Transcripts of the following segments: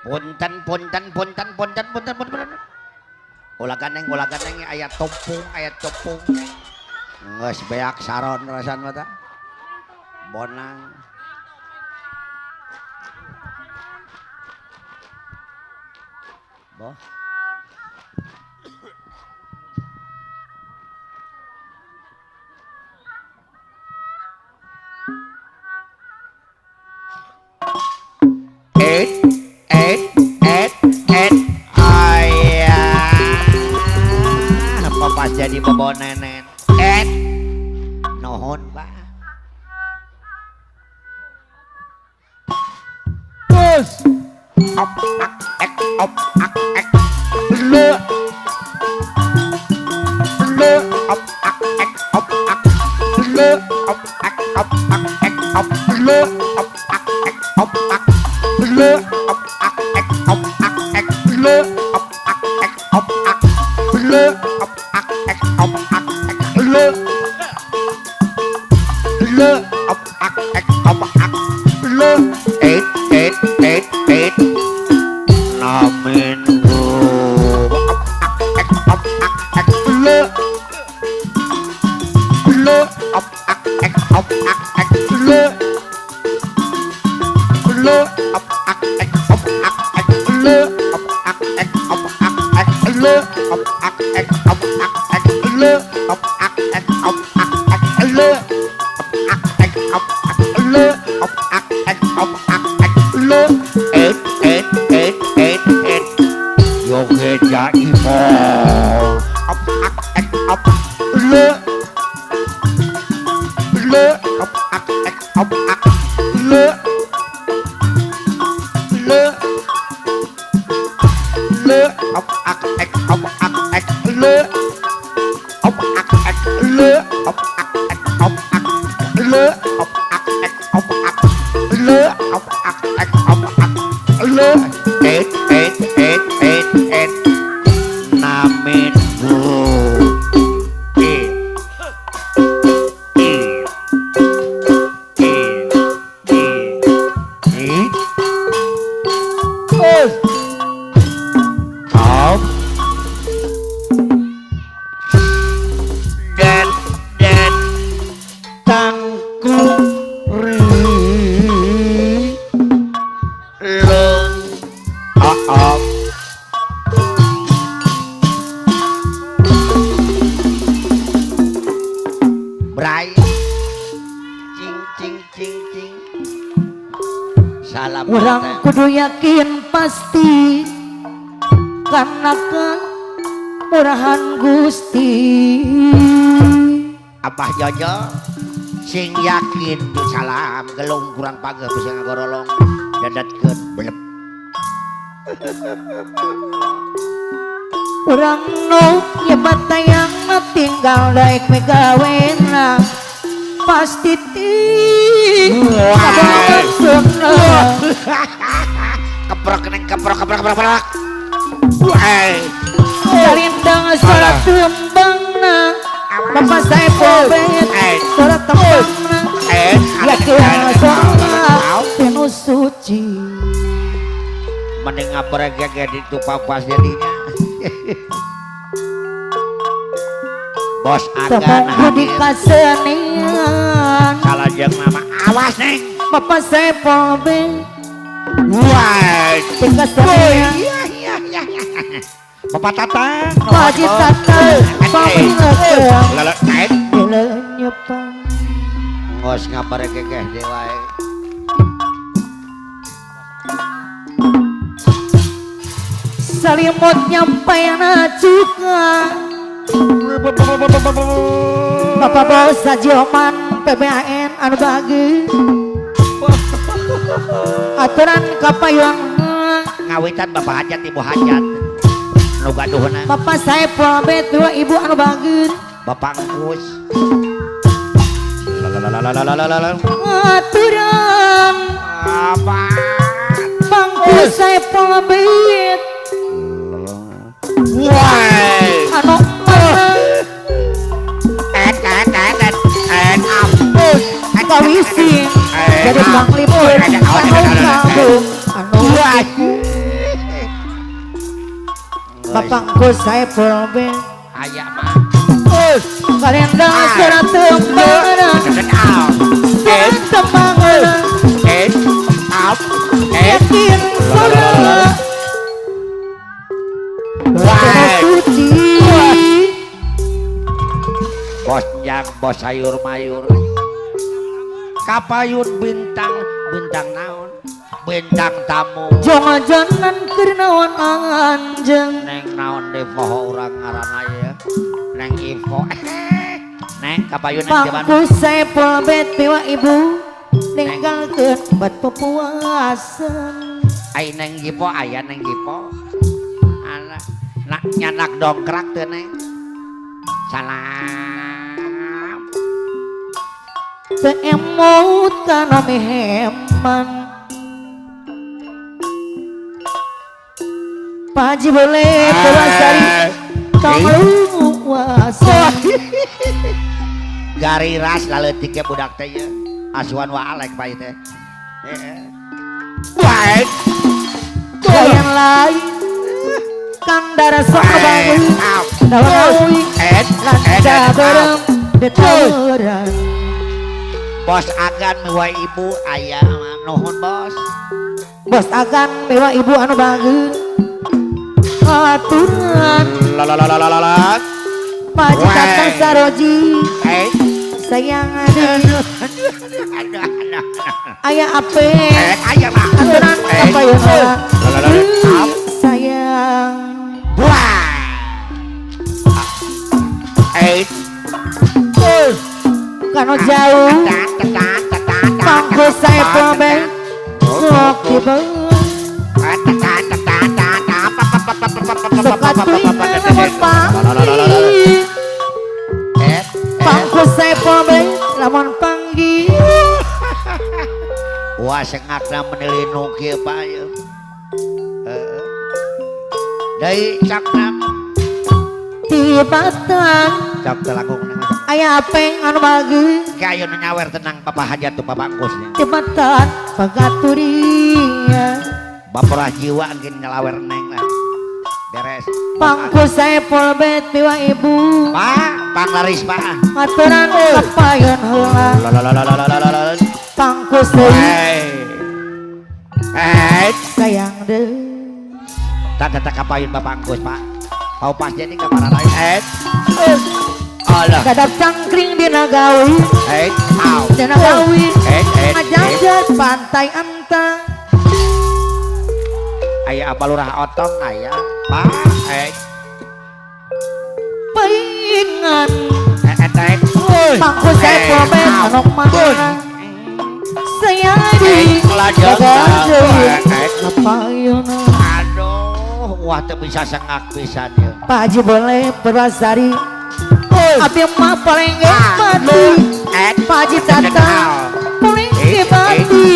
Punten punten punten punten punten punten. Ulah gandeng aya topung aya topung. Geus beak saron rasan mata. Bonang. Boh. Et et et et ayah apa pas jadi bebonenen et nuhun pak Terus op ak ek op ak ek le le op ak ek op ak le op ak op ak ek op le op ak ek op ak le op ak ek op ak ek le op ak ek op ak le op ak ek op ak ek le le op ak ek op ak le et et et et namin op ak ek op ak ek le le op ak ek op ak ek le le op ak ek op ak ek le op ak ek op ak ek le op ak ek op ak ek le op ak ek op ak ek le op ak ek op ak le op ak ek op ak ek le et et et et et yoge jaipo op ak ek op le le op ak ek op ak le le le op ak ek op ak ek le op ak ek le op ak ek op ak le op ak ek op ak le op ak ek op ak le et et et et et namin bu e e e e e Terus op dan dan tangkuri lung op bray cing cing cing cing salam Urang kudu yakin pasti karena kemurahan Gusti. Abah Jojo sing yakin di salam gelung kurang pageh bisa ngagorolong dadatkeun belep. Urang nu nyebat tayang tinggal daek megawena pasti ti maksudna. Keprok neng keprok keprok keprok keprok. Wah. Salindang suara tembangna Bapak Saiful Bet suara tembangna yakin sama penuh suci. Mending ngabrek ya itu papas jadinya. Bos agan hadir kasenian salah jeung mama awas neng Bapak Saiful Bet wah kasenian. Iya iya iya. Bapak Tatang Pak Haji Tatang Lele nyepang ngos ngabrek kekeh dewae. Salimut nyampe na juga Bapak Bos Haji Oman PBAN anu bagi aturan kapayung ngawitan Bapak Hajat Ibu Hajat nu gaduhna Bapak Saiful Bet dua ibu anu bagi Bapak Engkus aturan apa Bangkus Saiful Bet wah anu mana et et et et et ampun kawisi jadi panglipur anu kabung anu wah Bapak ku Saiful bin aya mah. Kalendang surat tembangan surat tembangan yakin surat suci bos yang bos sayur mayur kapayun bintang bintang naon bintang tamu jongojonan keur naon anjeun neng naon deui poho urang ngaranna ya neng info neng kapayun neng di mana Pangku Saiful bet dewa ibu ninggalkeun bat pepuasan ai neng Gipo aya neng Gipo anak nak nyanak dongkrak teu neng salam teu emut kana miheman Paji boleh Purwasari tong luwasan gariras laleutik ge budak teh ye asuhan wa alek bae teh heeh baik lain lain kandara sok bagus dawawi landa berem detauran bos agan miwa ibu aya nuhun bos bos agan miwa ibu anu bagus aturan lalalalalalala Paji Tatang Saroji sayang aduh aya ape aya mah aturan apa ya sayang wah kano jauh pangku Saiful ben sok dibeung sok atuh lamun panggih pangku Saiful ben lamun panggih wah sengakna menilinu kieu Pak ieu heeh deui cakna tibatan cak teu langkung nang aya apeng anu bageus kayak ayo nyawer tenang Bapak Hajat tuh Bapak Angkusnya tibatan pagaturia baporah jiwa angin nyelawer neng lah beres pangku Saiful bet miwa ibu Pak panglaris Pak aturan kapayon heula pangku sayang deui tak tak kapayun Bapak Angkus Pak pau pas jadi ka para lain alah kadap cangkring dina gawi dina gawi ngajajar pantai anta aya apa lurah otong aya Pak paingan pangku Saiful ben anu mana sayang di kapayun aduh wah teu bisa sengak pisan ieu Pak Haji boleh Purwasari abdi mah paling mati Pak Haji Tata paling mati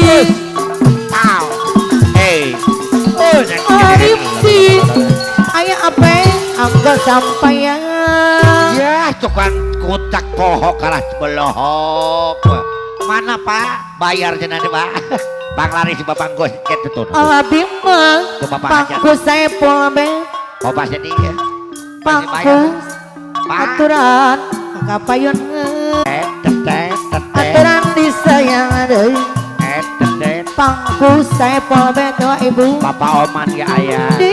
Arifti aya ape angga sampaian ya tukang kutak pohok kalah belohok mana Pak bayar jenah Pak panglaris Bapak Anggus kitu tuh abdi mah pangku Saiful ben bapak sedih ya pangku aturan kapayun aturan disayang deui pangku Saiful bet wa ibu Bapak Oman ya ayah di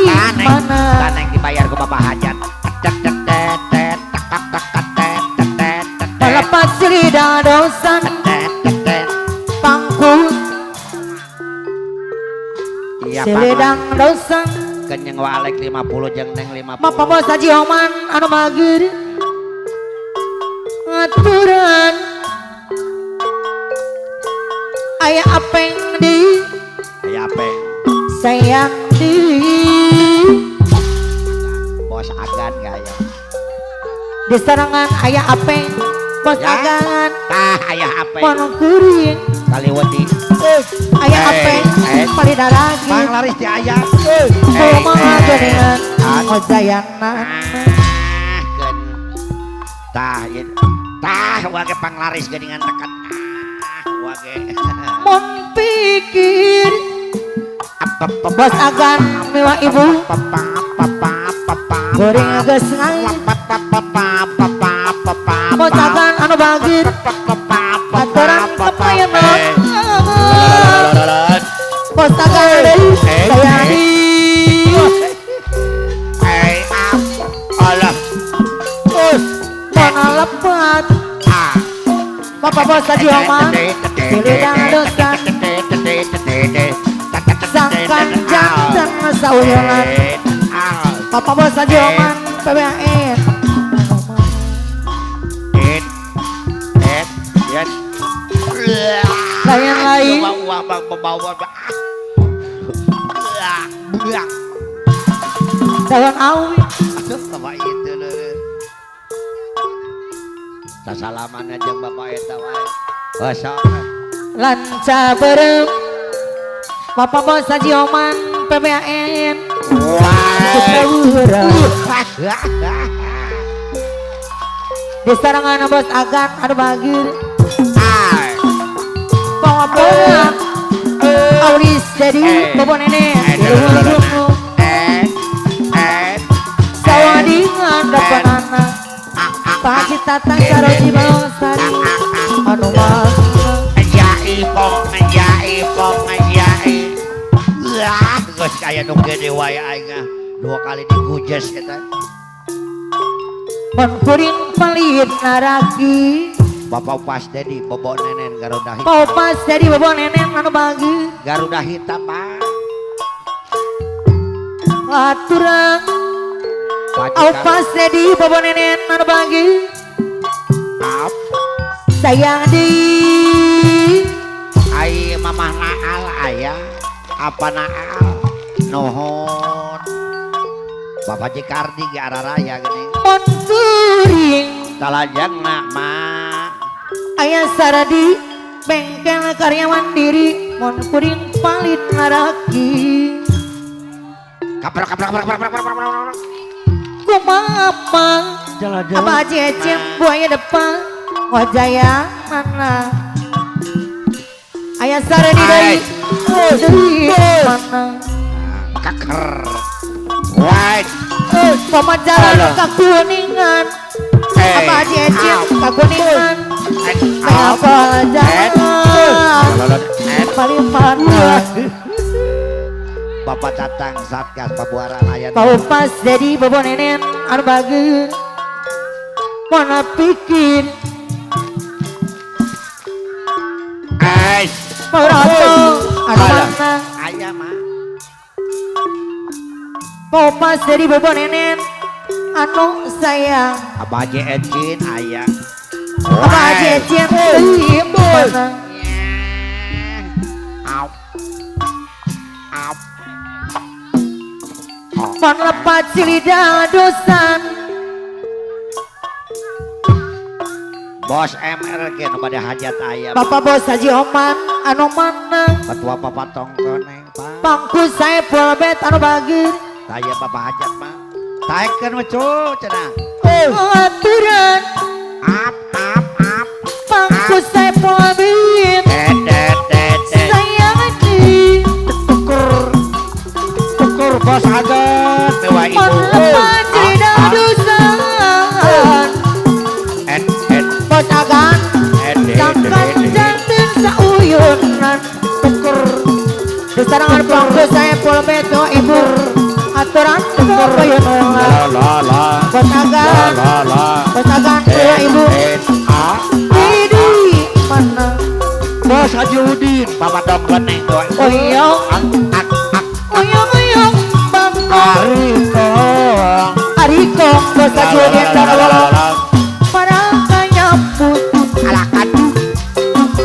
mana taneng dibayar ke Bapak Hajat balapat silidang dosan pangku silidang dosan kenyang wa alek 50 jeung neng 50 Bapak bos Haji Oman anu mager aturan aya apeng di aya apeng sayang di bos agan gaya di sarangan aya apeng bos ya. Agan tah aya apeng mono kuring kaliwati aya apeng palida lagi panglaris di aya kumaha geuningan ngojayana tah tah wage panglaris geuningan tekan wage mun pikir bos agan miwa ibu Kuring geus ngain Bos Agan anu bagir aturan kepayana Bos Agan deui sayadi Alah Mana lepat Bapak Bos Haji Oman Silidang dosan Sangkan jantan sauyulan Bapak Bos Haji Oman PBAN Lain-lain Daun awi Sasalaman aja bapak eta wae. Basah. Lanca berem Bapak Bos Haji Oman PBAN. Di sarangan Bos Agan anu bagir. Bawa Aulis jadi bobo nenek. Sawadingan dapat anak. Pagi tatang saroji balosari anu mana Ngejai pong ngejai. Lah, geus aya nu gede wae aing dua kali digujes eta. Mun kuring pelit naraki. Bapak pas dedi bobo nenen Garuda hitam. Bapak pas dedi bobo nenen anu bagi Garuda hitam Pak. Aturan Opas dedi bobo nenen anu bagi. Sayang di ai mamah naal aya apa naal nuhun Bapak Cikardi ge araraya geuning. Mun kuring talajengna mah aya saradi bengkel karyawan diri mun kuring palit naraki. Kaprok kaprok kaprok kaprok kaprok. Kumaha apa Haji Ecem buaya depan ngojaya mana aya saradi deui deui mana kaker wae pamajaran ka Kuningan apa Haji Ecem ka Kuningan apa jalan paling mana Bapak datang Satgas Pabuaran aya Paupas jadi bobo nenen anu bageun mana pikir Poroto anu mana aya mah Paupas jadi bobo nenen anu sayang Abah Haji Ecin aya Abah Haji Ecin euy mana Mon lepat silida dosan Bos MRG nu bade hajat aya Bapak Bos Haji Oman anu mana Ketua Bapak Tongkoneng Pak Pangku Saepul Bet anu bagir Taya Bapak hajat mah taekeun we cu cenah Aturan ap ap ap Pangku Saepul Bet sayang di tukur tukur Bos Agan mewah ibu Mon lepat silida dosan Bos Agan sangkan janten sauyunan tukur di sarangan pangku Saepul Bet mewah ibu aturan kepayunan Bos Agan Bos Agan mewah ibu di mana Bos Haji Udin Bapak Dongkoneng oyong oyong oyong bangkong Arikong Bos Haji Udin darwolong parangkanya putih alakadu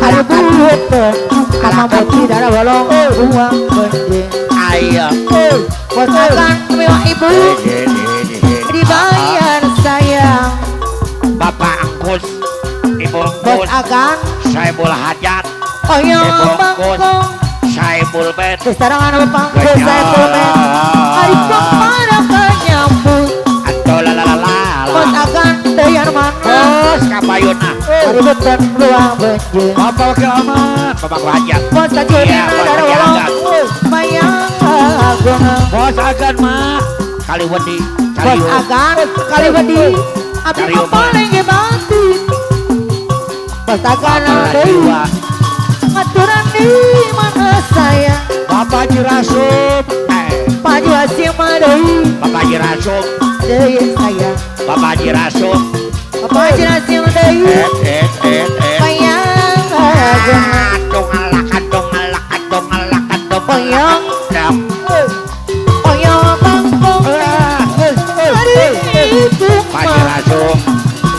aduh kama putih darwolong uang benjing ayo Bos Agan mewah ibu dibayar sayang Bapak Angkus Ibu Bos Angkus Agan Saebul Hajat oyong bangkong Saebul Bet di sarangan pangku Saepul Bet Arikong parangkanya putih Bos Agan dayar mana Bos kapayuna Aribetan luang benjing Bapak Wakil Aman Bapak Hajat Bos Haji Udin darwolong mayang agung Bos Agan mah Kaliwedi. Bos Agan Kaliwedi abdi mah paling batin. Bos Agan deui ngaturan di mana saya. Bapak Haji Rasum. Pak Haji Wasim deui. Bapak Haji Rasum. Deui saya. Bapak Haji Rasum. Bapak Haji Rasum deui. Bayang dong alak dong alak dong alak dong oyong oyong bangkong ari itu Pak Haji Rasum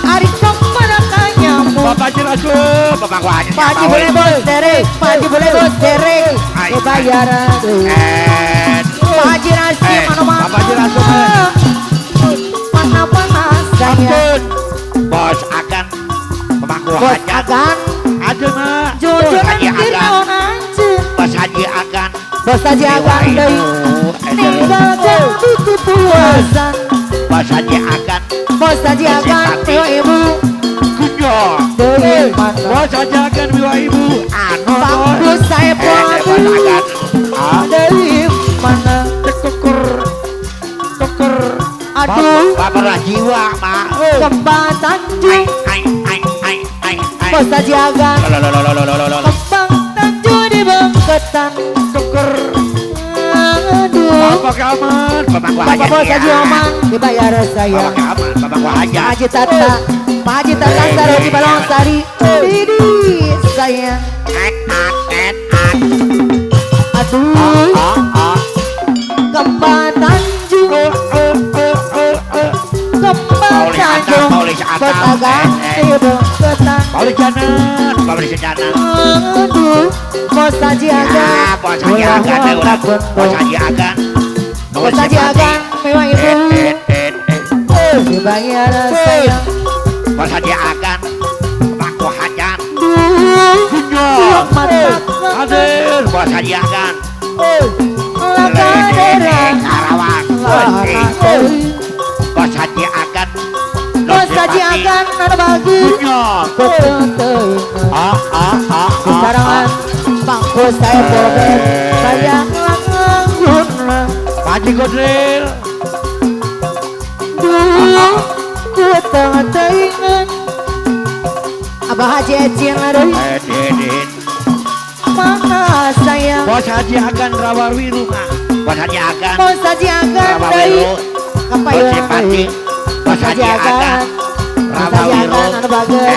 ari kemana kanyamu. Bapak Haji Rasum Bapak Haji Pak Haji boleh bos derek. Pak Haji boleh bos derek kebayaran Pak Haji Rasum mana mana Bapak Haji Rasum mana mana saya. Bos Agan pemangku Bos Agan aja jujur naon anjeun. Bos Haji Agan. Bos Haji Agan deui ninggalkeun buku puasan. Bos Haji Agan. Bos Haji Agan miwa ibu deui mana. Bos Haji Agan miwa ibu anu bagus saya Bos Agan deui mana. Tukur tukur aduh bapak jiwa mak kembang Tanjung. Bos Haji Agan kembang Tanjung di Bangketan tuker. Aduh Bapak Kaman Bapak Bos Haji Oman dibayar saya. Bapak Kaman Bapak Haji Haji Tata Pak Haji Tata Saroji Balong Sari Didi saya. Aduh kembang Tanjung kembang Tanjung Bos Agan di Bangketan. Pauli Jana. Aduh Bos Haji Agan. Bos Haji Agan Bos Haji Agan Bos Haji Agan mewah ibu dibayar saya. Bos Haji Agan Paku Hajan. Duh mata hadir Bos Haji Agan Karawang. Bos Haji Agan Bos Haji Agan anu bagi sekarang bangku saya boleh sayang langgun Pak Haji Godril. Duh kuteng-tengan Abah Haji Ecin deui mana sayang. Bos Haji Agan Rawawiru. Bos Haji Agan Bos Haji Agan deui Kapayun Bos Haji Agan Bos Haji Agan anu bager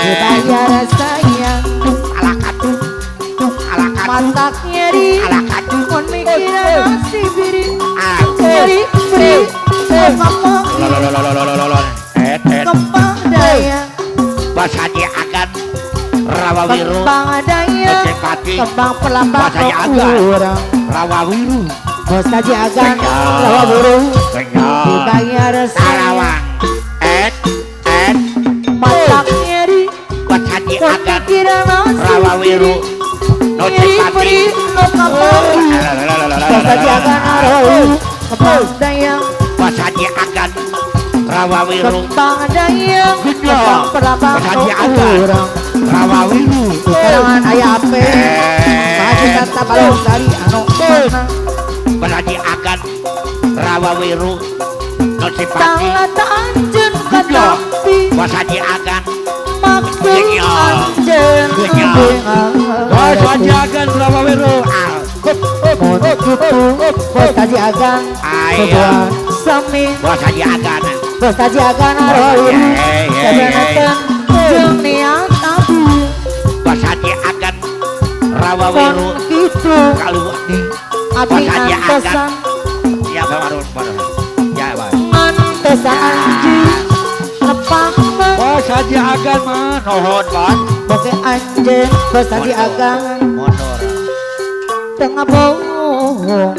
dibayar sayang. Alakatu alakatu matak nyeri alakatu mun mikiran si biri nyeri beri ngomong kembang daya. Bos Haji Agan Rawawiru kembang daya kembang pelambang kurang Rawawiru. Bos Haji Agan Rawawiru dibayar Karawang. Matak nyeri Bos Haji Agan Rawawiru nyeri beri Bos Haji Agan Rawawiru kembang daya. Bos Haji Agan Rawawiru kembang daya kembang pelambang Bos Haji Agan Rawawiru karangan aya ape Pak Haji Tata Balong Sari anu mana. Bos Haji Agan Rawawiru Nosipati talata anjeun katampi. Bos Haji Agan maksud anjeun Bos Haji Agan Rawawiru mun kitu Bos Haji Agan ayo sami Bos Haji Agan Bos Haji Agan Rawawiru sabenakeun jeung niat abdi. Bos Haji Agan Rawawiru kitu Kaluwadi abdi ngantosan ya baru ya Pak ngantosan anjeun lepang mah. Bos Haji Agan mah nuhun Bos boke anjeun Bos Haji Agan mundur tengah bohong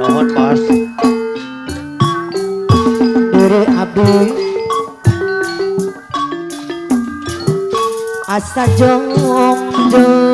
nuhun Bos diri abdi asa jong jong.